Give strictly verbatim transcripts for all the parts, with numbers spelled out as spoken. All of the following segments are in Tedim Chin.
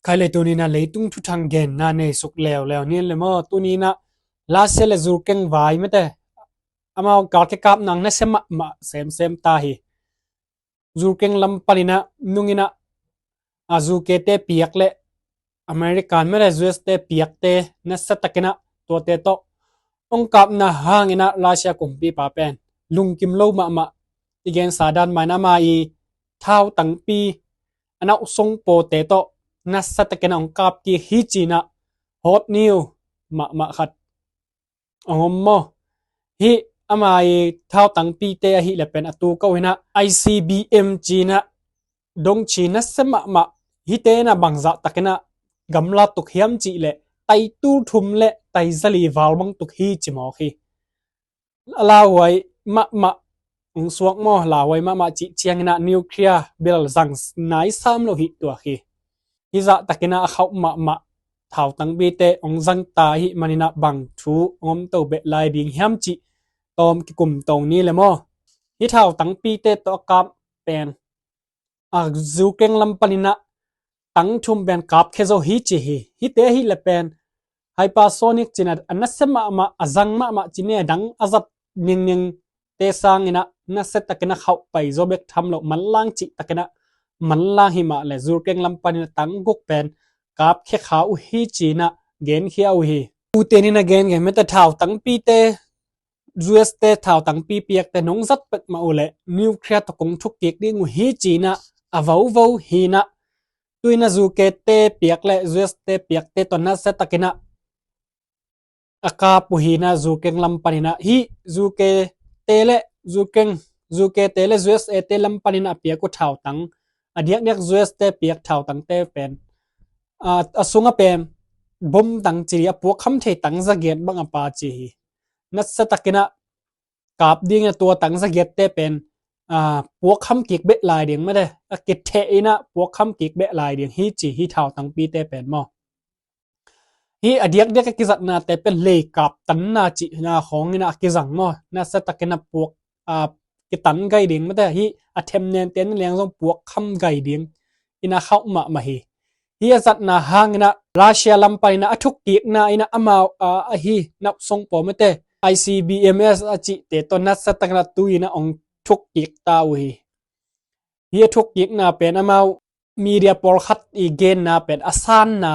Khai le tuni in ah leitung thuthang genna nei suk leuleu ni le maw, tuni in ah Russia le Ukraine vai mate, amau gal kikapna ang nasia mahmah semsem ta hi. Ukraine lam panin ah nung in ah, a, U K te piak le American mate U S te piakte nasia takin ah tuate tawh hong kapna hangin ah Russia kumpipa pen lungkim lo mahmah. I gensa dan mah in ama i thau tangpi a nauhsong pawte tawh nasia takin ah hong kap kik hi ci-in ah hot news mahmah khat hong om maw. Hih ama i thau tangpite ahih leh pen a tu ko in ah I C B M ci-in ah dong ci nasia mahmah. Hihte in ah bangzah takin ah gamla tuk hiam cih leh tai tul thum le tai za li val bang tuk hi ci mawk hi. A lauhuai mahmah hong suak maw, lauhuai mahmah cih ciangin ah nuclear bel zang nai sam lo hi tuak hi. Hih zah takin ah a khauh mahmah thau tangpite hong zang ta ahih manin ah bang thu hong om to beh lai ding hiam cih tawm kikum to ni le maw. Hih thau tangpite tawh a kap pen, a, Ukraine lam panin ah tang thum pen kapkhia zo hi ci hi. Hihte ahih leh pen hypersonic ci-in ah a nasia mahmah, a zang mahmah ci ni, a dang a zat ningningte sangin ah nasia takin ah khauh pai zo bek tham lo, manlang cih takin ah manlang hi mah leh Ukraine lam panin ah tang guk pen kapkhia kha uh hi ci-in ah genkhia uh hi. Ute in ah gengen mate, thau tangpite, U S te thau tangpi piakte nong zat pek mah uh leh nuclear tawh kong thuk kik ding uh hi ci-in ah a vovo hi in ah, tu in ah U K te piak le U S te piakte tawh nasia takin ah a kap uh hi in ah Ukraine lam panin ah. Hih U K te le Ukraine, U K te le U S A te lam panin ah a piak uh thau tang, a diakdiak U S te piak thau tangte pen, a, a sungah pen bom tang ci, a puak kham thei tang za giat bang a pha ci hi. Nasia takin ah kap ding in ah tua tang za giatte pen, a, puak kham kik beh lai ding mate, a kitheh in ah puak kham kik beh lai ding hi ci hi thau tangpite pen maw. Hih a diakdiak a kizatnate pen lei kap tanna cihna khawng in ah a kizang maw. Nasia takin ah puak, a, kitan gai ding mate, hih a them nente na leng zong puak kham gai ding in ah khauh mahmah hi. Hih a zatna hangin ah Russia lam panin ah a thuk kikna in ah amau, a, ahi nauhsong paw mate, I C B M S a cihte tawh nasia takin ah tu in ah hong thuk kik ta uh hi. Hih a thuk kikna pen amau media pawlkhat i genna pen a sanna,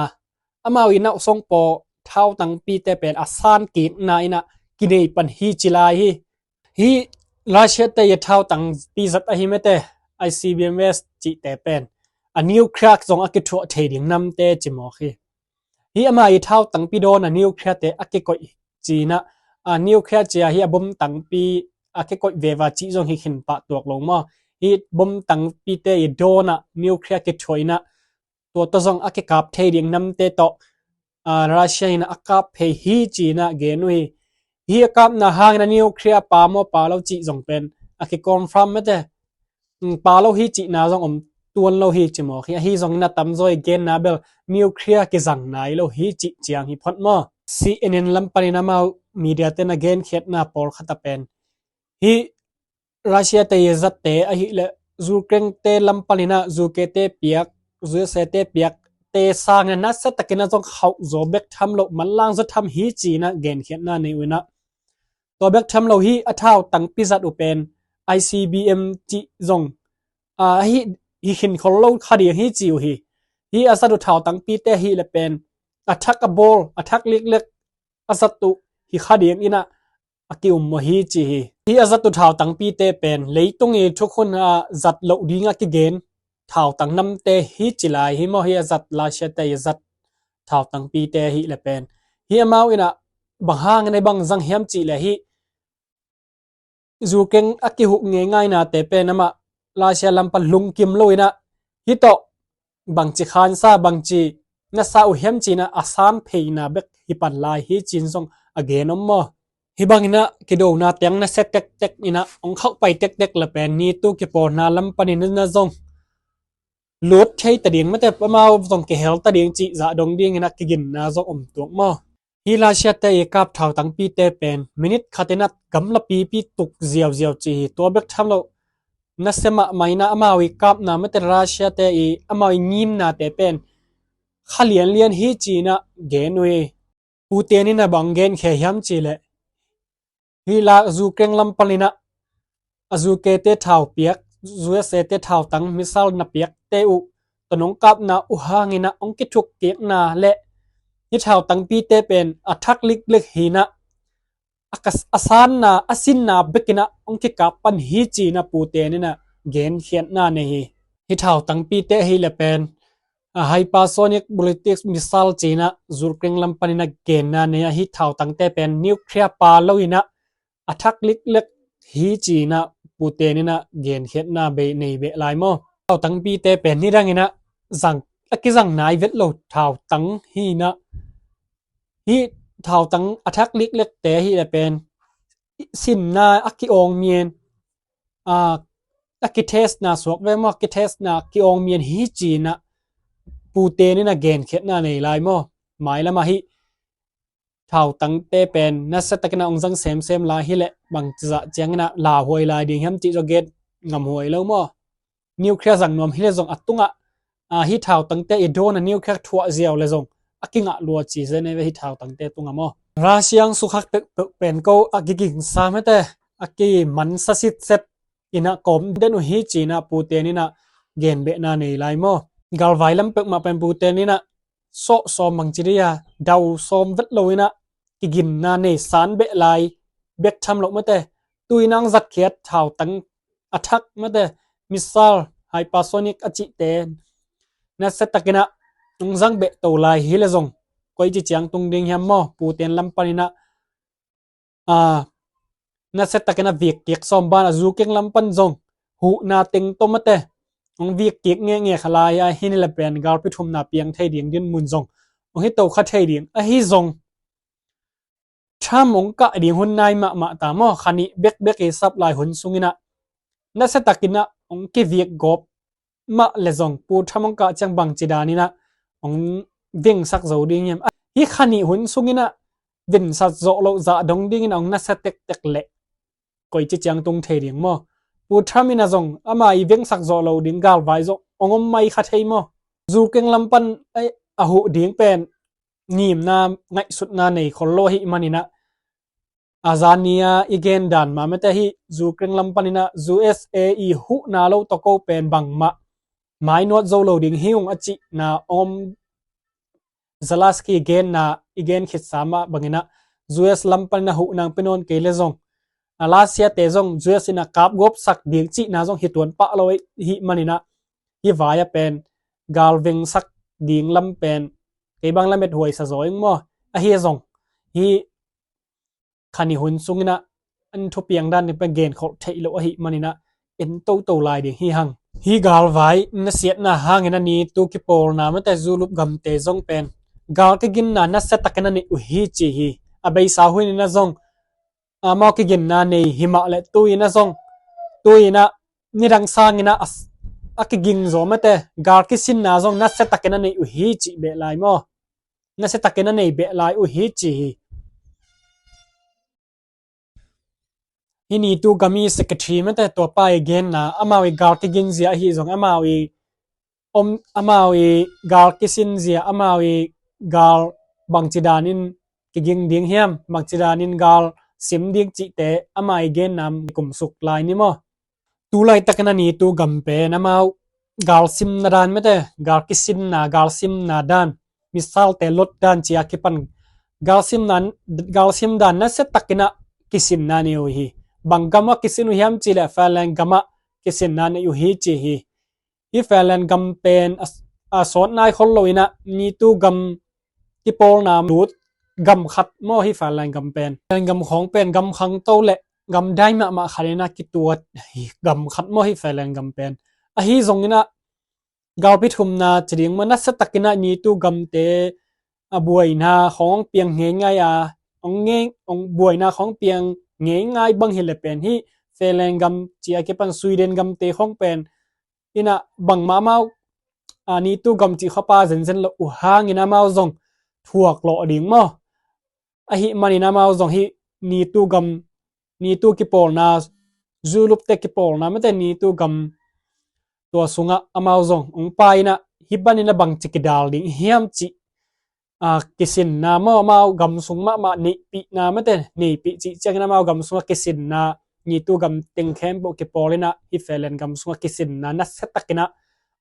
amau i nauhsong paw thau tangpite pen a san kikna in ah kinei pan hi ci lai hi. Hih Russia te i thau tangpi zat ahi mate, I C B M S cihte pen a nuclear zong a kithuah thei ding namte ci mawk hi. Hih ama i thau tangpi dawn a nuclear te a kikoih ci-in ah, a, nuclear ci-a hih a bom tangpi a kikoih veve cih zong hi khin pah tuak lo maw. Hih bom tangpite i dawn ah nuclear kithuah in ah tua tawh zong a kikap thei ding namte tawh, a, Russia in ah a kap phei hi ci-in ah gen uh hi. Hih a kapna hangin ah nuclear pha maw pha lo cih zong pen a kiconfirm mate, mm, pha lo hi cihna zong om tuan lo hi ci mawk hi. Ahi zongin ah tamzaw i genna bel nuclear kizang nai lo hi cih ciang hi phot maw. C N N lam panin amau media te na genkhiatna pawlkhat ah pen hih Russia te i zatte ahih leh Ukraine te lam panin ah U K te piak, U S A te piak te sangin ah nasia takin ah zong khauh zaw bek tham lo, manlang zaw tham hi ci-in ah genkhiatna nei uh in ah, tua bek tham lo hih a thau tangpi zat uh pen I C B M cih zong, a, hi, hi khin khol lo kha ding hi ci uh hi. Hih a zat uh thau tangpite ahih leh pen a thak a bawl, a thak liklek a zat uh hi kha ding in ah a ki-um uh hi ci hi. Hih a zat uh thau tangpite pen leitung i thukhun a zat loh ding a kigen thau tang namte hi ci lai hi maw. Hih a zat Russia te i zat thau tangpite ahih leh pen, hih amau in ah bang hangin ah bang zang hiam cih leh hih Ukraine a kihuk ngeingainate pen amah Russia lam pan lungkim lo in ah hih tawh bangci khansa, bangci nasa uh hiam ci-in ah a san pheina bek hi pan lai hi ci-in zong a gen om maw. Hih bangin ah kidona teng nasia tektek in ah hong khauh pai tektek leh pen NATO kipawlna lam panin ah zong lut thei ta ding mate, amau zong kihel ta ding cih zah dong dingin ah kiginna zong om tuak maw. Hih Russia te i kap thau tangpite pen minute khat in ah gamla pipi tuk ziauziau ci hi. Tua bek tham lo, nasia mahmah in ah amau i kapna mate, Russia te i amau i ngimnate pen kha lianlian hi ci-in ah gen uh hi. Pu Ten in ah bang genkhia hiam cih leh, hih lak Ukraine lam panin ah a zukete thau piak, U S A te thautang missile na piakte uh tawh nong kapna uh hangin ah hong kithuk kikna le hih thautang pite pen a thak liklik hi-in ah a ka, a sanna, a sinna bekin ah hong kikap pan hi ci-in ah Pu Ten in ah genkhiatna nei hi. Hih thautang pite ahih leh pen a hypersonic ballistic missile ci-in ah Ukraine lam panin ah genna nei a, hih thautangte pen nuclear pha lo-in ah a thak liklik hi ci-in ah Pu Ten in ah genkhiatna bei nei beh lai maw. Thautang pite pen nidangin ah zang, a kizang nai vet lo thautang hi-in ah, hih thautang a thak liklikte ahih leh pen sinna a ki-awng mian, a, a kitestna suak ve maw, a kitestna ki-awng mian hi ci-in ah Pu Ten in ah genkhiatna nei lai maw. Mailam ah hih thautangte pen nasia takin ah hong zang semsem lai hi leh bangci zah ciangin ah lauhuai lai ding hiam cih zong gen ngamhuai lo maw. Nuclear zang nuam hi leh zong a tungah, a, hih thautangte i drone a nuclear thuah ziau leh zong a kingah lua ci zen ei ve hih thautangte tungah maw. Russia hong sukhak peuhpeuh pen ko a kigingsa mate, a kimansa sitset in ah kawm den uh hi ci-in ah Pu Ten in ah genbehna nei lai maw. Galvai lam peuhmah pen Pu Ten in ah sawh sawm bangci dih a, dau sawm vet lo-in ah kiginna nei san beh lai bek tham loh mate. Tu-in ah hong zatkhiat thautang a thak mate, missile, hypersonic a cihte nasia takin ah hong zang beh to lai hi leh zong koici ciang tung ding hiam maw. Pu Ten lam panin ah, a, nasia takin ah vik kik sawm ban a, Ukraine lam pan zong huhna teng tawh mate hong vik kik ngekngek lai a, hih ni leh pen galpi thumna piang thei ding dinmun zong hong hi to kha thei ding. Ahi zong Trump hong kah ding hun nai mahmah ta maw, kha nih bekbek i sap lai hun sungin ah nasia takin ah hong kivik gawp mah leh zong Pu Trump hong kah ciang bangci danin ah hong vengsak zo ding hiam? Hih kha nih hun sungin ah vengsak zawh loh zah dong dingin ah hong nasia tektek leh koici ciang tung thei ding maw. Pu Trump in ah zong ama i vengsak zawh loh ding galvai zong hong om mai kha thei maw. Ukraine lam pan, eh, a huh ding pen ngimna, ngaihsutna nei khol lo ahih manin ah, a zan ni-a i gen dan mah mate, hih Ukraine lam panin ah U S A i huhna lo tawh ko pen bangmah mainawt zo lo ding hi ung a cihna om. Zelensky genna i gen khitsa mah bangin ah U S lam panin ah huhna hong pia nawn kei leh zong, a Russia te zong U S in ah kapgawpsak ding cihna zong hi tuan pah lo ahih manin ah, hih vai ah pen gal vengsak ding lam pen kei bang lamet huaisa zaw ing maw. Ahi zong hih kha nih hun sungin ah an thupiang dan ding pen genkholh theih loh ahih manin ah en toto lai ding hi hang. Hih galvai nasiatna hangin ah nitu kipawlna mate, zulup gamte zong pen gal kiginna nasia takin a neih uh hi ci hi. A beisa hun in ah zong amau kiginna nei hi mah leh tu-in ah zong, tu-in ah nidang sangin ah a, a kiging zaw mate, gal kisinna zong nasia takin a neih uh hi cih beh lai maw. Nasia takin a nei beh lai uh hi ci hi. Hih nitu gam i secretary mate, tua pa i genna, amau i gal kigin zia ahi zong, amau i om, amau i gal kisin zia, amau i gal bangci danin kiging ding hiam, bangci danin gal sim ding cihte amau i genna kumsuk lai ni maw. Tu laitakin a nitu gam pen amau gal simna dan mate, gal kisinna, gal simna dan, missile te lot dan ci-a kipan gal simna, gal sim dan nasia takin ah kisinna nei uh hi. Bang gam ah kisin uh hiam cih leh Finland gam ah kisinna nei uh hi ci hi. Hih Finland gam pen a, a sawt nai khol lo-in ah nitu gam kipawlna lut gam khat maw hih Finland gam pen. Finland gam khawng pen gam khangto le gam dai mahmah khat in ah kituat hi gam khat maw hih Finland gam pen. Ahi zongin ah galpi thumna ci ding maw, nasia takin ah nitu gamte a buaina khawng piang ngeingai a, hong ngei, hong buaina khawng piang ngeingai bang hi leh pen hih Finland gam ci-a kipan Sweden gamte khawng pen in ah bangmah amau, a, nitu gam cih khawpa zenzen loh uh hangin amau zong thuak lawh ding maw. Ahih manin amau zong hih nitu gam, nitu kipawlna, zulupte kipawlna mate nitu gam tua sungah amau zong hong pai in ah Hih panin a bangci kidal ding hiam cih, a, kisinna maw, amau gam sung mahmah neihpihna mate, neihpih cih ciangin amau gam sungah kisinna, Nitu gam teng khempeuh kipawl inah hih Finland gam sungah kisinna nasia takinah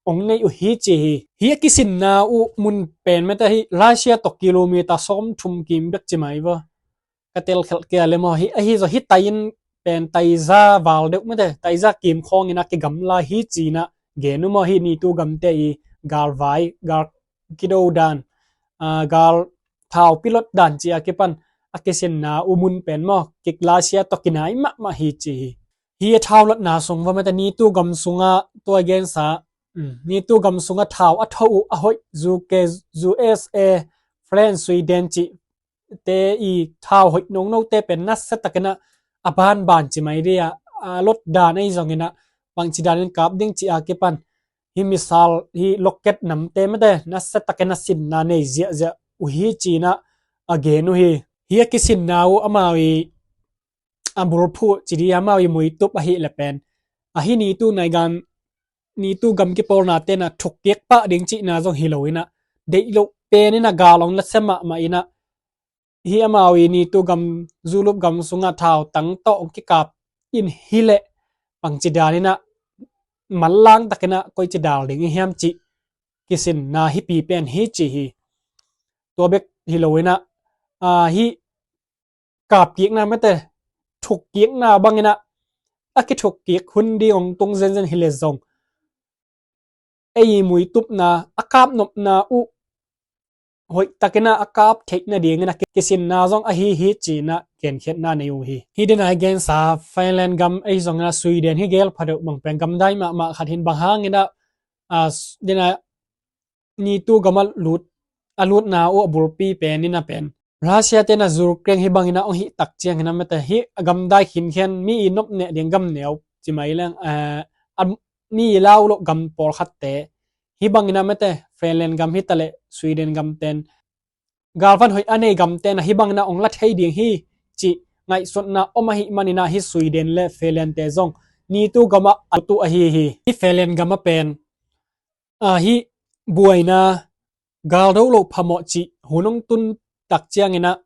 ong nei uh hi ci hi. Hih a kisinna uh mun pen mate hih Russia tawh kilometer sawmthum kim bek ci mai vaw. Ka telkhelh kei a le maw, hih ahi zaw hih tai-in pen taiza val deuh mate, taiza kim khawng inah kigamla hi ci-inah gen uh maw, hih Nitu gamte i galvai, gal kido dan, a, gal thau pilot dan ci a kipan a kisinna uh mun pen maw, kik Russia tawh kinai mahmah hi ci hi. Hih a thau lotna sung va mate Nitu gam sungah tua gensa, um, Nitu gam sungah thau a tho uh a hoih U K, U S A, France, Sweden cih te i thau hoih nonote pen nasia takinah a banban ci mai dia, a lot dan ahi zonginah bangci danin kap ding ci a kipan hih missile, hih rocket namte mate nasia takin a sinna nei ziahziah uh hi ci-inah a gen uh hi. Hih a kisinna uh amau i a bulphuh ci di amau i muitup ahih le pen, a hih Nitu nai gam, Nitu gam kipawlna tenah thukkik pah ding cihna zong hi lo inah, deih loh pen inah gal ong la sia mahmah inah, hih amau i Nitu gam, Zulup gam sungah thau tang tawh ong kikap in hi leh bangci dan inah manlang takinah koici dal ding i hiam cih kisinna hih pi pen hi ci hi. Tua bek hi lo inah, a, hih kapkikna mate thukkikna banginah a kithukkik hun ding ong tung zenzen hi le zong, ei muitupna a kapnopna uh hoih takinah a kap theih nadingin a kisinna zong ahi hi ci-inah genkhiatna nei uh hi. Hih dena i gensa Finland gam ahi zonginah Sweden hi gel pha deuh bang pen gamdai mahmah khat hin bang hanginah, a, dena Nitu gam a lut, a lutna uh a bulpi pen inah pen Russia tenah Ukraine hih banginah ong hih tak ciangin a mate hih a gamdai khinkhian mi i nopneh ding gam neu ci mai leng, eh, a, mi i lau loh gam pawlkhatte hih banginah mate Finland gam hi taleh Sweden gam ten galvan hoih a nei gam tenah hih banginah ong la thei ding hi cih ngaihsutna om ahih maninah hih Sweden le Finland te zong Nitu gamah a lut uh ahi hi. Hih Finland gam a pen, a, hih buaina galdo loh phamawh cih hun ong tun tak cianginah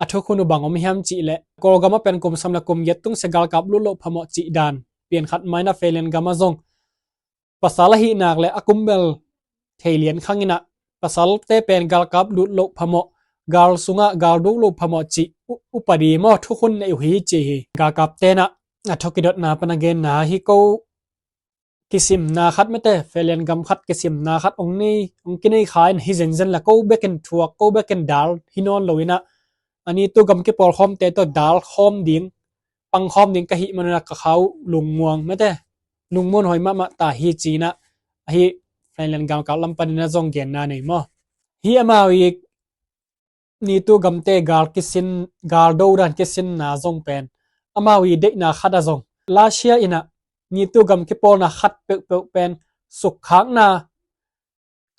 a thukhun uh bang om hiam cih leh Kawlgam a pen kum sawm le kum giat tungsia galkap lut loh phamawh cih dan pian khat mainah Finland gam a zong pasal ahih nak le a kumbel thei lian khanginah pasalte pen galkap lut loh phamawh, gal sungah galdo loh phamawh cih u-, upadi maw thukhun nei uh hi ci hi. Galkap tenah a thukidotna pan a genna hih ko kisimna khat mate Finland gam khat kisimna khat ong nei, ong kinei kha in hi zenzen la ko bekin thuak ko bekin dal hi nawn lo inah a Nitu gam kipawlkhawmte tawh dal khawm ding pang khawm ding ka hih manunah ka kha uh lungmuang mate lungmuan huai mahmah ta hi ci-inah ahi Finland galkap lam paninah zong genna nei maw. Hih amau i Nitu gamte gal kisin, galdo dan kisinna zong pen amau i deihna khat a zong Russia inah Nitu gam kipawlna khat peuhpeuh pen sukkhakna,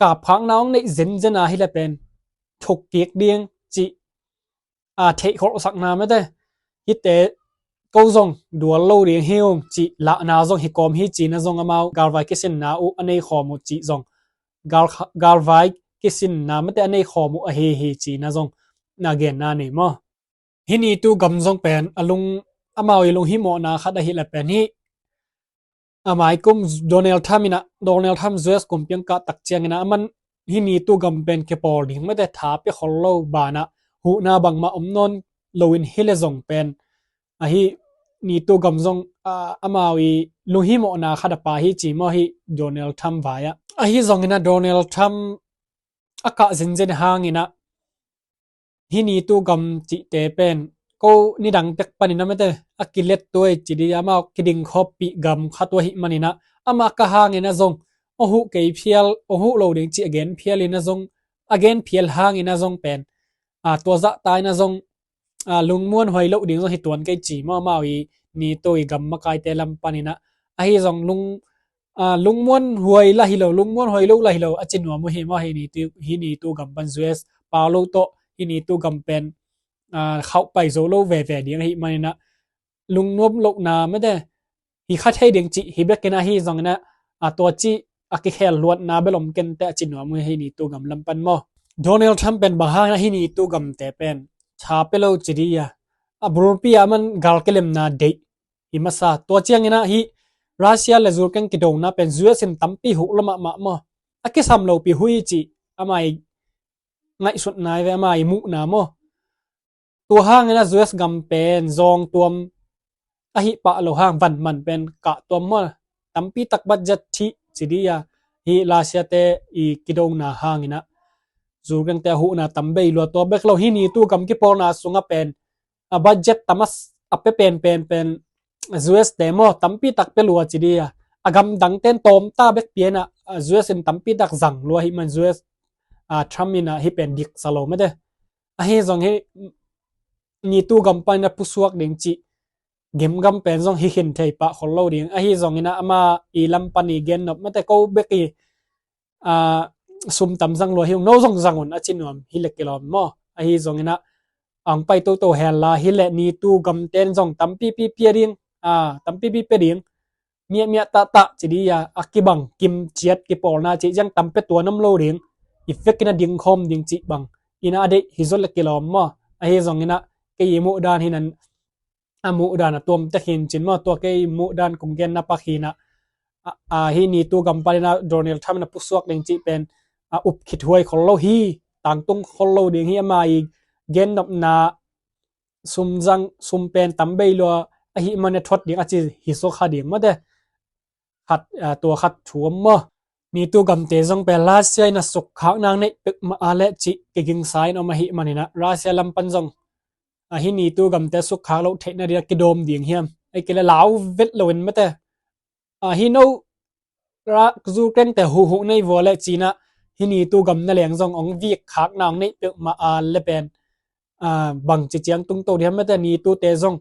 kapkhakna ong neih zenzen a hi le pen thukkik ding cih, a, theihkholhsakna mate hihte ko zong dual lo ding hi ung cih lahna zong hi kawm hi ci-inah zong amau galvai kisinna uh a nei khawm uh cih zong gal, galvai kisinna mate a nei khawm uh ahi hi ci-inah zong na genna nei maw. Hih Nitu gam zong pen a lung, amau i lunghimawhna khat ahih le pen hih a mai kum Donald Trump inah, Donald Trump U S kumpiang kah tak cianginah aman hih Nitu gam pen kipawl ding mate tha pia khol lo banah huhna bangmah om nawn loin hi le zong pen ahi Nitu gam zong, a, amau i lunghimawhna khat a pa hi ci maw hih Donald Trump vai-ah. Ahi zonginah Donald Trump a kah zenzen hanginah hih Nitu gam cihte pen ko nidang pek paninah mate a kilet tuai ci di amau kiding khawppih gam khat uh ahih maninah amah kah hanginah zong ong huh kei phial, ong huh lo ding cih a gen phial inah zong, a gen phial hanginah zong pen, a, tua zahta inah zong, a, lungmuan huai loh ding zong hi tuan kei ci maw amau i Nitu i gam makaite lam paninah. Ahi zong lung, a, lungmuan huai la hi lo, lungmuan huai lo la hi lo a ci nuam uh hi maw hih Nitu, hih Nitu gam pan U S pau lo tawh hih Nitu gam pen, a, khauh pai zo lo veve ding ahih maninah lungnuam lohna mate hi kha thei ding cih hi bekin ahi zonginah, a, tua cih a kikhel luatna bel om kei inteh a ci nuam uh hi, NATO gam lam pan maw. Donald Trump pen bang hangin a hi NATO gamte pen tha pia lo ci dih a, a bulpi a man gal kilemna deih hi masa. Tua ciangin a hi Russia le Ukraine kidona pen U S in tampi huh lo mahmah maw. A kisam lopi huh hi ci ama i ngaihsutna hi ve, ama i muhna maw. Tua hangin a U S gam pen zawng tuam ahi pah lo hang van man pen kah tuam maw. Tampi tak budget thih ci dih a, hi Russia te i kidona hangin a Ukraine te a huhna tam bei lua. Tua bek lo hi NATO gam kipawlna sungah pen a budget tam a s-, a pe pen pen pen U S te maw tampi tak pe lua ci dih a, a gam dang ten tawmta bek pian a, a U S in tampi tak zang lua hi man U S, a, Trump in a hi pen dik sa lo mate. Ahi zong hi NATO gam pan a pusuak ding cih gemgam pen zong hi khin thei pah khol lo ding. Ahi zongin a ama i lam pan i gen nop mate, ko bek i, a, sum tam zang lua hi ung, no zong zang un a ci nuam hi le kilawm maw. Ahi zongin a ang pai toto hel la hi le NATO gam ten zong tampipi pia ding, a, tampipi pia ding. Miahmiah tahtah ci dih a, a kibang kim ciat kipawlna cih ciang tam pe tuan om lo ding. I vekin a ding khawm ding cih bang in a deih hi zaw le kilawm maw. Ahi zongin a kei i muh dan hi nan a muh dan a tuam tek hi in cin maw. Tua kei i muh dan kong genna pak hi in a, a, a hi NATO gam pan in a Donald Trump in a pusuak ding cih pen a up khit huai khol lo hi, tangtung khol lo ding hi. Ama i gen nopna sum zang, sum pen tam bei lua ahi man a thuat ding a ci hi suk kha ding mate. Khat, a, tua khat thu om maw. NATO gamte zong pen Russia in a sukkhak nang neih pek mah a le cih kigingsa in om ahi manin a Russia lam pan zong ahi NATO gamte sukkhak loh theihna ding a kidawm ding hiam, ei kei le lau vet lo in mate. Ahi no, ra, Ukraine te huhhuh nei vua le cin a hi NATO gam na leng zong ong vik khak nang neih pek mah a le pen, a, bang ci ciang tung to diam mate. NATO te zong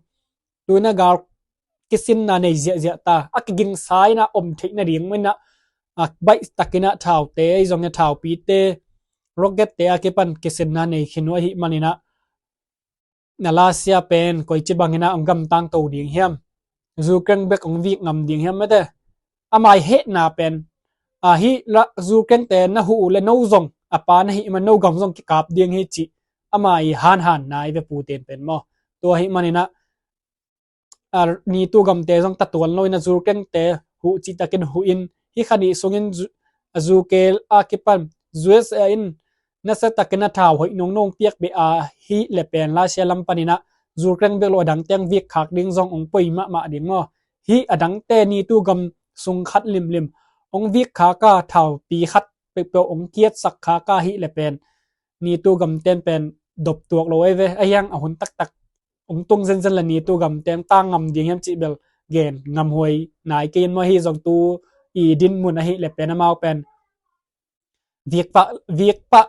tuina gal kisinna nei ziahziah ta, a kigingsa in a om theihna ding manin a, a, baih takin a thaute, ei zong a thaupite, rocket te a kipan kisinna nei khin uh ahi manin a, na Russia pen koici bangin a ong gamtang to ding hiam, Ukraine bek ong vik ngam ding hiam mate. Ama i hehna pen, a, hi la, Ukraine te na huh uh le no zong a pa na hi man no gam zong kikap ding hi cih ama i hanhanna hi ve Putin pen maw. Tua ahi manin a, a, NATO gamte zong tatuan lo in a Ukraine te huh cihtakin huh in, hi kha nih sungin zu-, a, Ukraine a kipan U S A in nasia takin a thau hoih nongnong piak beh a, hi le pen Russia lam panin a Ukraine bek lo a dangte ong vik khak ding zong ong poi mahmah ding maw. Hi a dangte NATO gam sung khat limlim ong vik khak a, thaupi khat peuhpeuh ong kiatsak khak a, hi le pen NATO gamten pen dop tuak lo ei ve. A hiang a hun taktak ong tung zenzen la NATO gamten tang ngam ding hiam cih bel gen ngam huai nai kei in maw. Hi zong tu i dinmun ahi le pen amau pen vik pah, vik pah,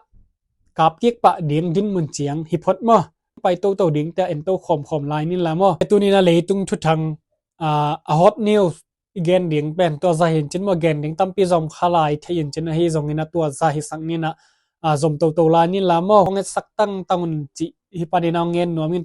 kap kik pah ding dinmun ciang hi phot maw. Pai toto ding te en to khawmkhawm lai nin la maw. Tuni in a leitung thuthang, a, a hot news i gen ding pen tua zah hi in cin maw. Gen ding tampi zom kha lai thei in cin, ahi zongin a tua zah hi sak nin a, a, zom toto lai nin la maw. Hong etsak tangtang un cih hi panin a hong ngen nuam in tua